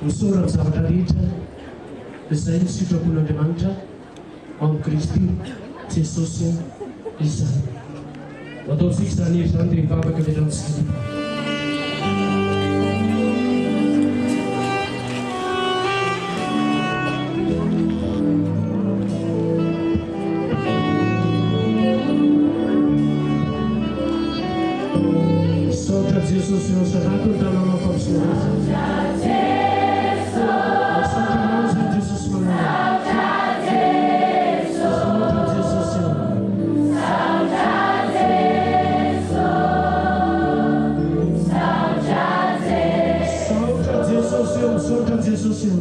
Misaora amin'ny zavatra rehetra izay ny sitrapon'Andriamanitra ao amin'i Kristy Jesosy izany. Ho ataontsika izany hery izany dia hivavaka avy hatrany isika. Misaotra Jesosy ô, sarato ny tananao fa misaotra. Misaotra anao izany Jesosy malala. Misaotra Jesosy ô. Misaotra Jesosy ô, misaotra Jesosy ô. Misaotra Jesosy ô.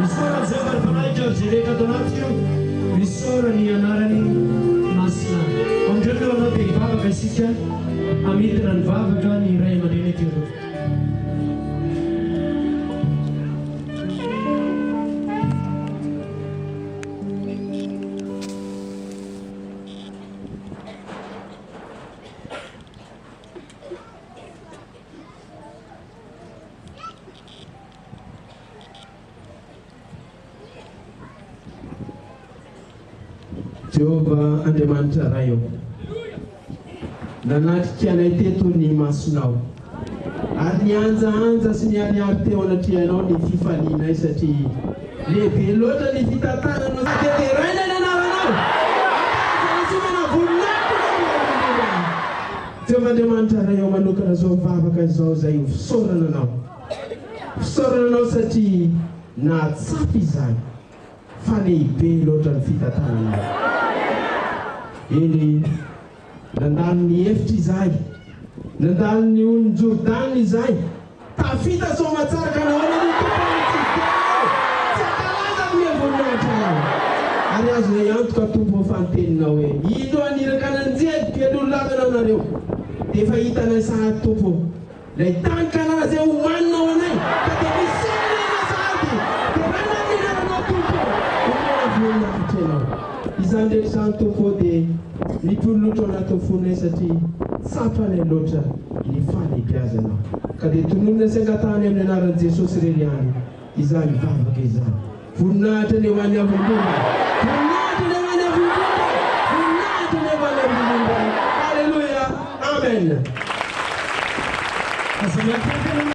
Misaora Jehovah ry Mpanahiko ary izay rehetra ato anatiko, misaora ny anarany masina. Amindreo ny lohanao dia hivavaka isika, hamidina ny vavaka ny ray aman-dreny aty aloha. Jehovah Andriamanitra Ray ô, nanatrika anay teto ny masonao, ary nihanjahanja sy niharihary teo anatrehanao ny fifalianay satria lehibe loatra ny fitantananao dia deraina ny anaranao, ankarazana sy omena voninahitra ianao Ray indrindra. Jehovah Andriamanitra Ray ô, manokana izao vavaka izao izay ho fisaorana Anao. Fisaorana Anao satria nahatsapa izany fa lehibe loatra ny fitantananao. Eny, nandalo ny efitra izahay, nandalo ny onin'i Jordana izahay, tafita soamatsara ka nahoana no tompon'ny tsy fitenanao, tsy hankalaza ny voninahitra Anao? Ary azonay antoka, Tompo, fa ny teninao hoe, Indro haniraka ny anjeliko hialoha lalana anareo, dia efa hitanay sahady, Tompo. Ilay tany Kanana izay omanina ho anay, ka dia misaona ianao sahady, deraina ny anaranao Tompo ô, omena voninahitra ianao. Izany rehetra izany Tompo ô dia mipololotra ao anatin'ny fonay satria tsapanay loatra ny fahalehibiazanao. Ka dia tononina sy angatahanay amin'ny anaran'i Jesosy irery ihany izany vavaka izany. Voninahitra anie ho an'ny Avo Indrindra! Voninahitra anie ho an'ny Avo Indrindra! Voninahitra anie ho an'ny Avo Indrindra! Aleloia! Amen! Aza miantefa.